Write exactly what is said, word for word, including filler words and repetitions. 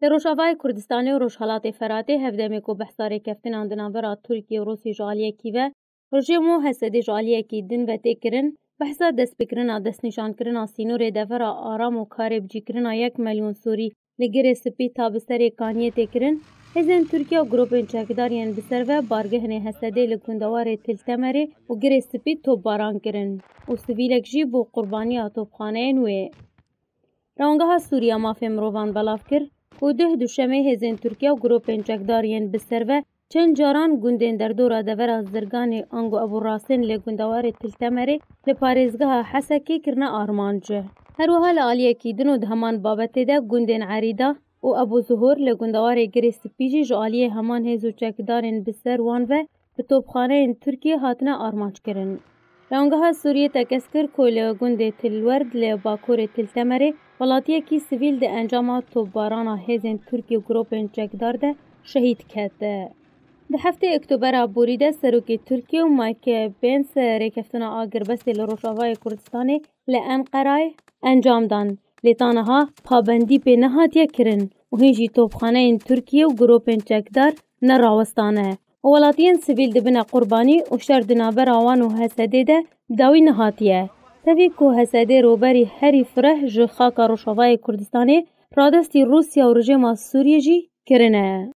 Li Rojavayê Kurdistanê û Rojhelatê Feratê hevdemê ku behsa rêkeftinan di navbera Tirkiye û Rûsya ji aliyekî ve, rejîm û H S D ji aliyekî din ve tê kirin, behsa destpêkirina destnîşankirina sînorê devera aram û karê bicîkirina yek milyon Sûrî li Girê Spî ta bi serê kaniyê tê kirin, hêzên Tirkiye û grûpên çekdar yên bi ser ve bargehinê H S D li gundewarê Til Temerê û Girê Spî topbaran kirin û sivîlek jî bû qurbaniya topxaneyên wê. Rewangeha Sûriya Mafê Mirovan belav kir ku duh duşemê hêzên Tirkiye û grûpên çekdar yên bi ser ve çend caran gundên derdora devera Zirganê ango Ebû Rasên li gundewarê Til Temerê li parêzgeha Hesekê kirine armanc. Her wiha li aliyekî din û di heman babetê de gundên Erîda û Ebû Zuhur li gundewarê Girê Spî jî ji aliyê heman hêz û çekdarên bi ser wan ve bi topxaneyên Tirkiyê hatine armanckirin. Rewangeha Sûriyê tekez kir ku li gundê Til Werd li bakurê Til Temerê welatiyekî sivîl di encama topbarana hêzên Tirkiyê û grûpên çekdar de şehîd ket. Di heftê Oktobera borî de serokê Tirkiyê û Mike Pence rêkeftina agirbestê li Rojavayê Kurdistanê li Enqerayê encam dan. Lê ta niha pabendî pê nehatiye kirin û hîn jî topxaneyên Tirkiyê û grûpên çekdar nerawestane û welatiyên sivîl dibine qurbanî û şer di navbera wan û H S D de bi dawî nehatiye. Tevî ku H S D roberî herî fireh ji xaka Rojavayê Kurdistanê radestî Rûsya û rejîma Sûriyê jî kirine.